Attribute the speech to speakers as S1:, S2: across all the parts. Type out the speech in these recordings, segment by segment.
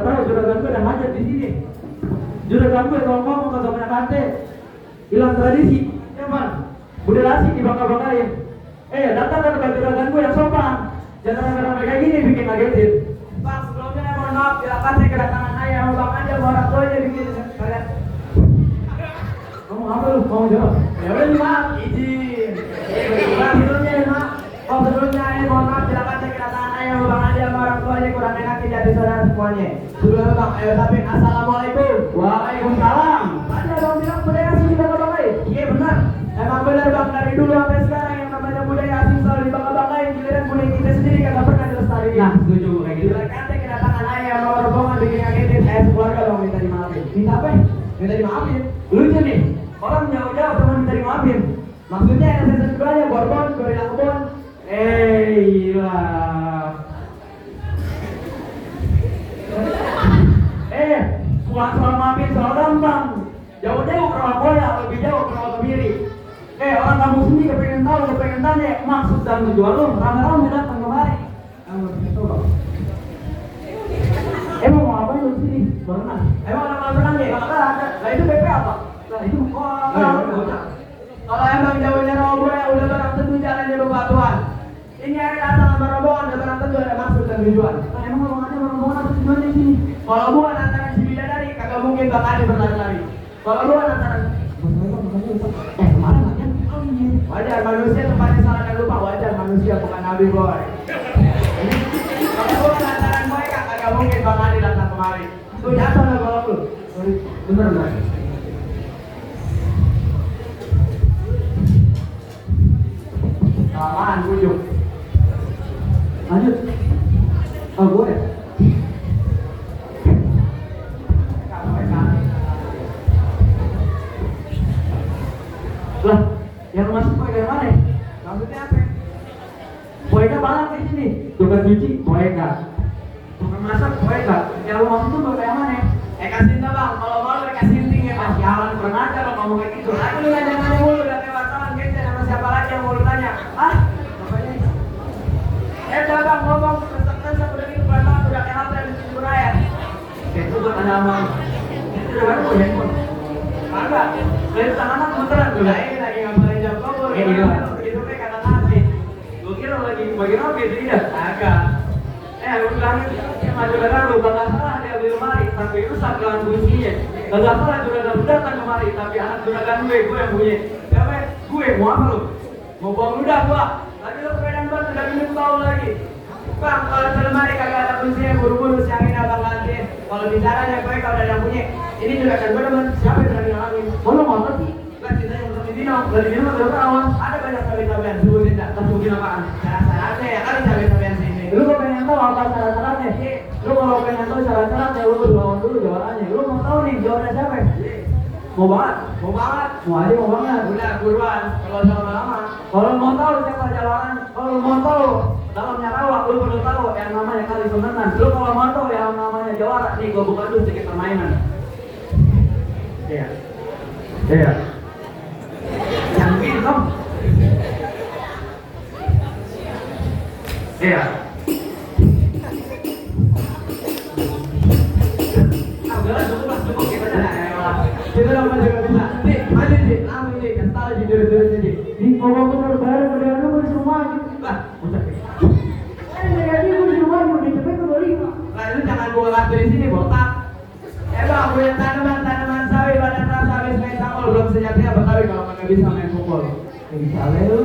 S1: nggak tahu juragan gue udah ngajar di sini. Juragan gue kalau ngomong kagak banyak kate, hilang tradisi, ya man. Budaya asik dibangga-banggain. Datang ke juragan gue yang sopan. Jangan rame-rame kayak gini bikin ngagetin. Bang, sebelumnya mohon maaf bila kasih kedatangan saya, bang aja orang tuanya bikin kalian. Kamu apa lu? Mau jawab? Ya udah maaf, izin. Bang, sebelumnya maaf. Sebelumnya mohon maaf bila kasih kedatangan saya, bang aja orang tuanya kurang enak tidak saudara semuanya. Sebelumnya bang, ayo tapin assalamualaikum. Waalaikumsalam. Tadi abang bilang budaya asing dibangga-banggain. Iya benar. Emang benar bang, dari dulu sampai sekarang yang namanya budaya asing selalu dibangga-banggain, giliran budaya kita sendiri kagak pernah dilestarikan. Nah, setuju kayak gitu. Bila kata kedatangan ayah sama rombongan bikin ngagetin, saya sekeluarga bang minta dimaafin. Minta apa? Minta dimaafin. Lucu nih, orang jauh-jauh cuma minta dimaafin. Maksudnya SSS keduanya, Borbon, Gorilla Kebon. Gila. Bukan soal maafin, soal gampang. Jauh-jauh ke Rawakoya, lebih jauh ke Rawakebiri. Orang kamu sendiri kepengen tahu, kepengen tanya maksud dan tujuan lu, rame-rame datang kemari. Kamu pengen tahu bang? Emang mau apa lu sini? Berenang. Emang ada malam berenang ya? Nggak ada. Lah itu BP apa? Lah itu kalau emang jauhnya Rawakoya udah barang tentu jalannya bebatuan. Ini hari datang sama rombongan udah barang tentu ada maksud dan tujuan. Nah emang rombongan apa tujuannya di sini? Kalau bukan antara si bidadari, kagak mungkin bakal berlari-lari. Kalau bukan antara kemarin latihan wajar manusia tempatnya salah dan lupa, wajar manusia bukan nabi boy. Kalau bukan antara mereka kagak mungkin bakal datang kemari. Tuh jatuh lah kalau lu. Bener nggak? Kelamaan bujuk. Lanjut. Oh gue ya. Lah, yang masuk boyka mana? Maksudnya apa? Boyka banget di sini. Tukang cuci, boyka. Tukang masak, boyka. Yang lu maksud tuh boyka yang mana? Kasih bang, kalau mau lu kasih ting ya mas. Jangan pernah aja lo ngomong kayak gitu. Aku lu nanya-nanya mulu, udah kayak wartawan gitu. Sama siapa lagi yang mau lu tanya? Bapaknya. Udah bang, ngomong resep-resep udah gitu pelan-pelan udah kayak apa yang disini berayat. Itu buat tanya sama. Itu udah baru gue handphone. Enggak, dari tangan beneran tuh. Lagi ngapain jam kabur. Iya. Begitu kayak kata nasi. Gue kira lagi bagi roti tidak. Agak. Aku bilang yang maju darah lu gak salah dia beli lemari, tapi rusak dengan kuncinya. Gak salah juragan lu datang kemari, tapi anak juragan gue yang punya. Siapa? Gue mau apa lu? Mau buang ludah gua. Lagi lu kepedan banget udah minum tahu lagi. Bang, kalau di lemari kagak ada kuncinya, buru-buru siangin abang gantiin. Kalau bicaranya gue kalau ada yang punya. Ini juga kan gue demen, siapa yang berani ngalamin? Mau lo motor sih? Gak cintanya untuk di Dino, dari Dino gak berapa awal. Ada banyak cabai-cabean, sebutin tak, sebutin apaan? Syarat-syaratnya ya kali cabai-cabean sini. Lu kok pengen tahu apa syarat-syaratnya? Lu kalau pengen tahu syarat-syaratnya, lu lawan dulu jawabannya. Lu mau tahu nih jawabannya siapa? Mau banget? Mau banget? Mau aja mau banget? Udah, buruan, kalau lama-lama. Kalau mau tahu siapa jawaban, kalau mau tahu dalamnya rawak, lu perlu tahu yang namanya kali semenan. Lu kalau mau tahu yang namanya jawara, nih gua buka dulu sedikit permainan. Iya. Yang minum. Iya. Cukup kita jangan. Kita lama juga bisa. Nih, maju nih, lama ini kasih tahu di dulu sini. Di ngomong baru pada lu di rumah. Lah, udah. Jadi gue di rumah mau dicepet ke beli. Lah, lu jangan gua ngatur di sini, botak. Bang, punya tanaman sawi badan rasa habis main takol belum sejatinya Betawi kalau nggak bisa main pukul. Bisa lu.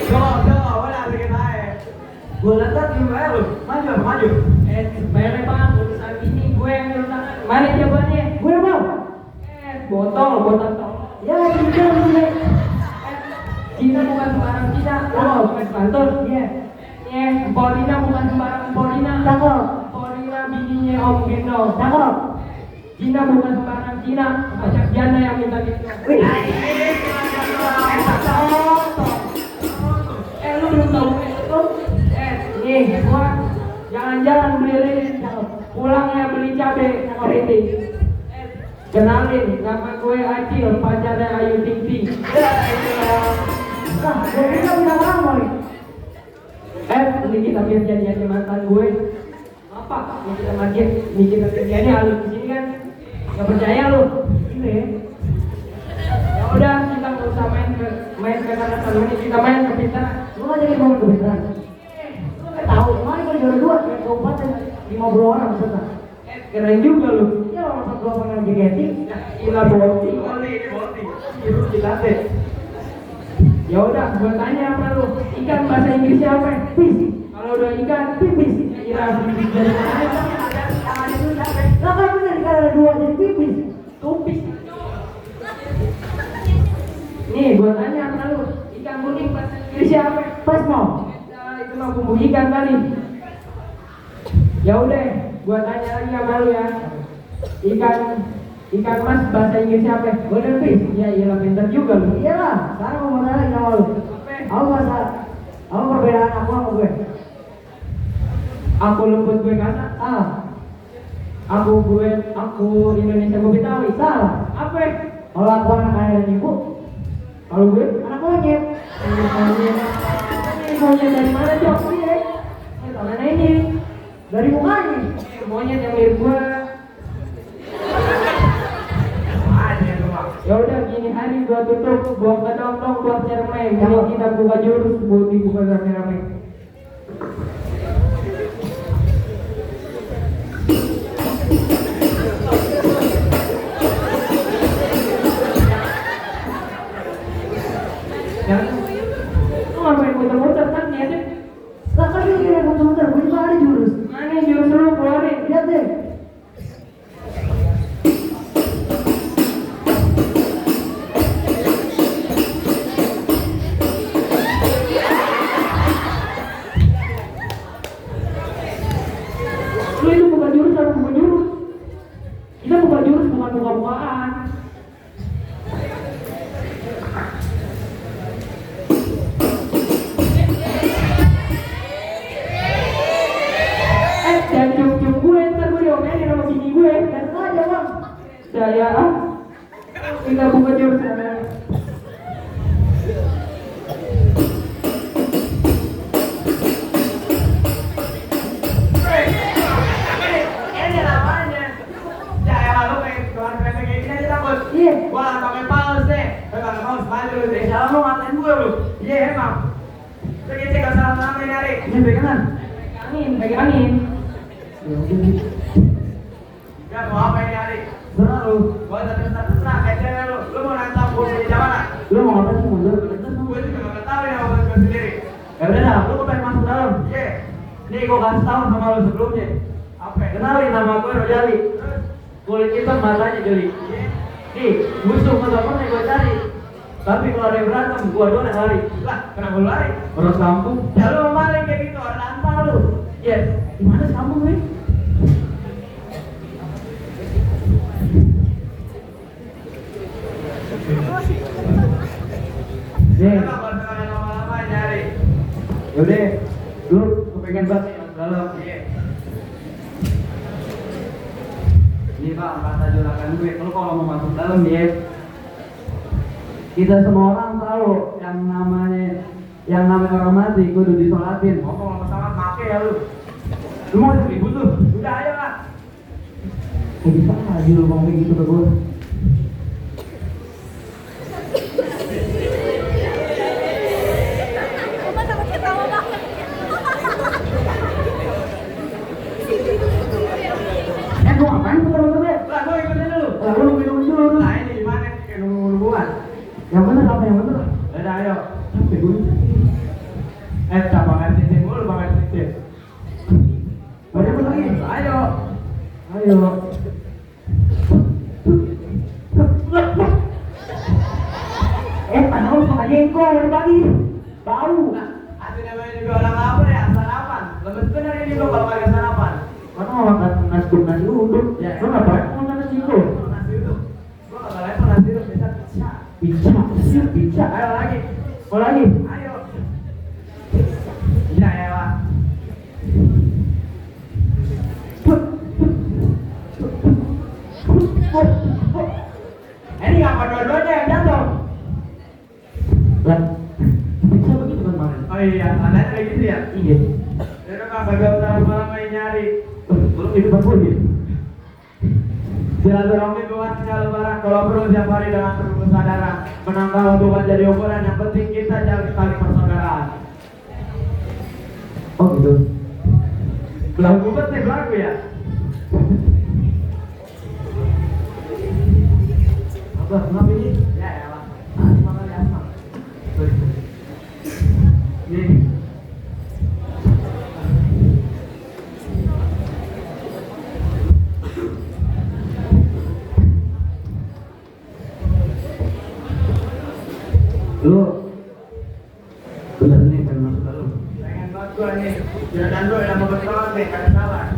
S1: Coba, mana bikin aja. Gue lantar gimana lu? Maju. Bayarnya bang, urusan ini gue yang urusan. Mana jawabannya? Gue mau. Botol tol. Ya, ini. Cina bukan sembarang Cina. Bukan Bantul. Iya. Polina bukan sembarang Polina. Cakep. Polina bininya Om Gino. Cakep. Cina bukan sembarang Cina. Macam Jana yang minta gitu. Wih. Lu belum tahu itu? Nih, gua jangan-jangan beli lilin. Pulangnya beli cabai keriting. Kenalin, nama gue Acil, pacarnya Ayu Ting Ting.
S2: Nah, gue kita udah lama nih.
S1: Ini kita biar jadiannya mantan gue. Apa? Ini kita jadiannya halus di sini kan. Gak percaya lu? Ini. Ya udah, kita nggak usah main ke sana sana ini, kita main ke pintaran.
S2: Lu nggak jadi mau ke pintaran. Lu nggak tahu, kemarin gue juara 2 kayak kabupaten 50 orang peserta.
S1: Keren juga lu.
S2: Ya orang satu orang yang JKT.
S1: Gila boti. Itu kita teh. Ya udah, gua tanya sama lu. Ikan bahasa Inggrisnya apa? Fish. Kalau udah ikan, pipis. Kira pipis dari mana?
S2: Lah kan bener kan ada 2 jadi pipis.
S1: Tupis. Nih, gua tanya sama lu. Ikan kuning bahasa Inggrisnya apa?
S2: Pas mau.
S1: Nah, itu mah bumbu ikan tadi. Ya udah, gua tanya lagi sama lu ya. Ikan mas bahasa Inggrisnya apa?
S2: Golden fish.
S1: Ya iyalah, pintar juga lu.
S2: Iyalah, sekarang mau nanya lagi sama lu. Apa perbedaan aku sama gue?
S1: Aku lembut, gue kasar. Aku Indonesia, gue Betawi.
S2: Salah.
S1: Apa?
S2: Kalau aku anak ayah dan ibu,
S1: Kalau gue
S2: anak monyet.
S1: Ini monyet dari mana, Jok? Mana ini?
S2: Dari mukanya.
S1: Monyet yang mirip gue. Ya udah, gini hari gua tutup, gua kedong-dong buat cermai. Kalau kita buka jurus, buat dibuka rame-rame. Ya, lu ngapain muter-muter kan niatnya?
S2: Lah kan dia kira muter-muter, gue juga ada jurus.
S1: Mana jurus lu keluarin?
S2: Lihat deh.
S1: Lu itu bukan jurus, harus bukan jurus. Kita bukan jurus, bukan buka-bukaan. Jangan cium-cium gue, ntar gue diomelin sama bini gue.
S2: Dan aja bang.
S1: Saya kita buka jurus sana. Ini namanya. Ya lu kayak tuan kayak gini aja takut.
S2: Iya.
S1: Gua nggak pakai paus deh. Gua nggak paus maju deh. Salah lu ngatain gue lu. Iya emang. Lagi cek salah nama nyari. Ini pegangan. Pegangin. Ya mau apa ini Ari?
S2: Benar lu.
S1: Gua terserah kayak cewek lu. Lu mau nantang gue di mana?
S2: Lu mau ngapain sih mundur?
S1: Gue juga nggak tahu ya sama gue sendiri. Ya udah dah, lu pengen masuk dalam. Iya. Nih gue kasih tahu sama lu sebelumnya. Apa? Kenalin nama gue Rojali. Kulit hitam, matanya jeli. Nih, musuh temen gue cari. Tapi kalau ada yang berantem, gue doang yang lari. Lah, kenapa lu lari? Orang kampung. Ya lu mau maling kayak gitu, orang nantang lu. Iya. Gimana sih kampung nih? Nih, lama-lama nyari. Yaudah, lu kepengen banget nih masuk dalam. Iya. Ini Pak, kata juragan gue, lu kalau mau masuk dalam ya, kita semua orang tahu yang namanya orang mati kudu disolatin. Oh, kalau masalah pakai ya lu. Lu mau ribut lu? Udah ayo lah.
S2: Gak bisa aja lu ngomong kayak gitu ke gue.
S1: Gua ngapain putar-putar deh? Lah, gua ikutin dulu.
S2: Lah lu minum dulu.
S1: Nah, ini di mana? Kayak nunggu-nungguan.
S2: Yang bener apa yang bener?
S1: Udah ayo. Sampai gue. Banget titik mulu, banget titik.
S2: Banyak lagi.
S1: Ayo.
S2: Ayo. Padahal lu pakai jengkol dari pagi. Bau.
S1: Nah, ada namanya juga orang apa ya? Sarapan. Lemes bener ini gua kalau kagak sarapan.
S2: Mana mau makan nasi uduk?
S1: Ya.
S2: Lu ngapain mau makan nasi uduk?
S1: Nasi itu. Gua kagak level nasi itu bisa pizza.
S2: Pizza.
S1: Ayo lagi.
S2: Mau lagi?
S1: Ayo. Iya ya, Pak. Ini ngapa dua-duanya yang jatuh?
S2: Lah,
S1: Oh iya, ada kayak gitu ya?
S2: Iya.
S1: Udah Pak, kagak usah malam main nyari.
S2: Belum itu bagus ya.
S1: Silaturahmi buatnya lebaran, kalau perlu tiap hari dengan penuh kesadaran. Menangkal bukan jadi ukuran, yang penting kita jaga tali persaudaraan.
S2: Oh gitu.
S1: Lagu penting lagu ya?
S2: Apa? Kenapa ini?
S1: Ya elah. Asma kali asma. Sorry. Nih.
S2: Lu bener nih pengen masuk ke lu.
S1: Pengen banget gua nih. Jangan dulu yang mau bertolak deh, kagak salah.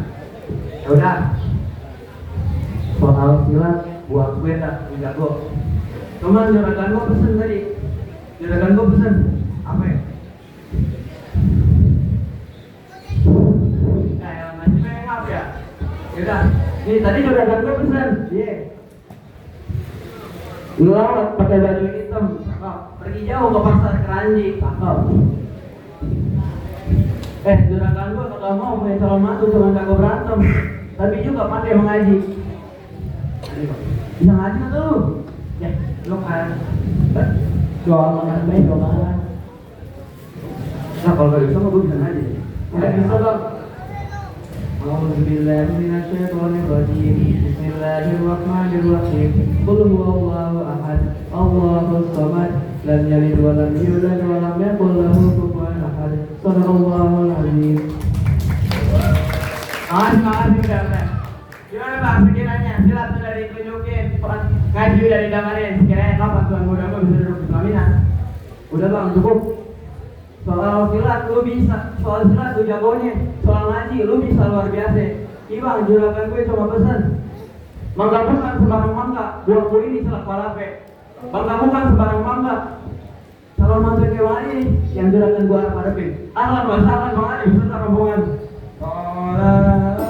S2: Ya udah. Soal silat buat gue dah jago.
S1: Cuman juragan gua pesen tadi. Juragan gua pesen. Apa ya? Kayak masih pengen apa ya? Yaudah. Nih tadi juragan gua pesen. Iya. Lu lawat pakai baju hitam. Cakep. Pergi jauh ke pasar Keranji. Cakep. Juragan gua kagak mau punya calon mantu cuma jago berantem. Tapi juga pandai mengaji. Bisa ngaji nggak lu? Ya, lu kan.
S2: Doa makan baik, doa makan.
S1: Nah kalau gak bisa mah gue bisa ngaji.
S2: Ya, bisa bang.
S1: A'udzubillahi minasyaitonirrajim. Bismillahirrahmanirrahim. Qul huwallahu ahad. Allahus samad. Lam yalid wa lam yulad wa lam yakul lahu kufuwan ahad. Shadaqallahul azim. Makasih udah. Gimana Bang sekiranya? Silat sudah ditunjukin, ngaji udah didengarin. Sekiranya kapan tuan muda gue bisa duduk di pelaminan? Udah Bang, cukup. Soal silat lu bisa, soal silat lu jagonya, soal ngaji lu bisa luar biasa. Bang, juragan gue cuma pesen. Mangga bukan sembarang mangga, buat gue ini celak palape. Mangga bukan sembarang mangga. Calon mantu kewali yang juragan gue harap hadapin. Ahlan wa sahlan Bang Ali beserta rombongan.
S2: Amin.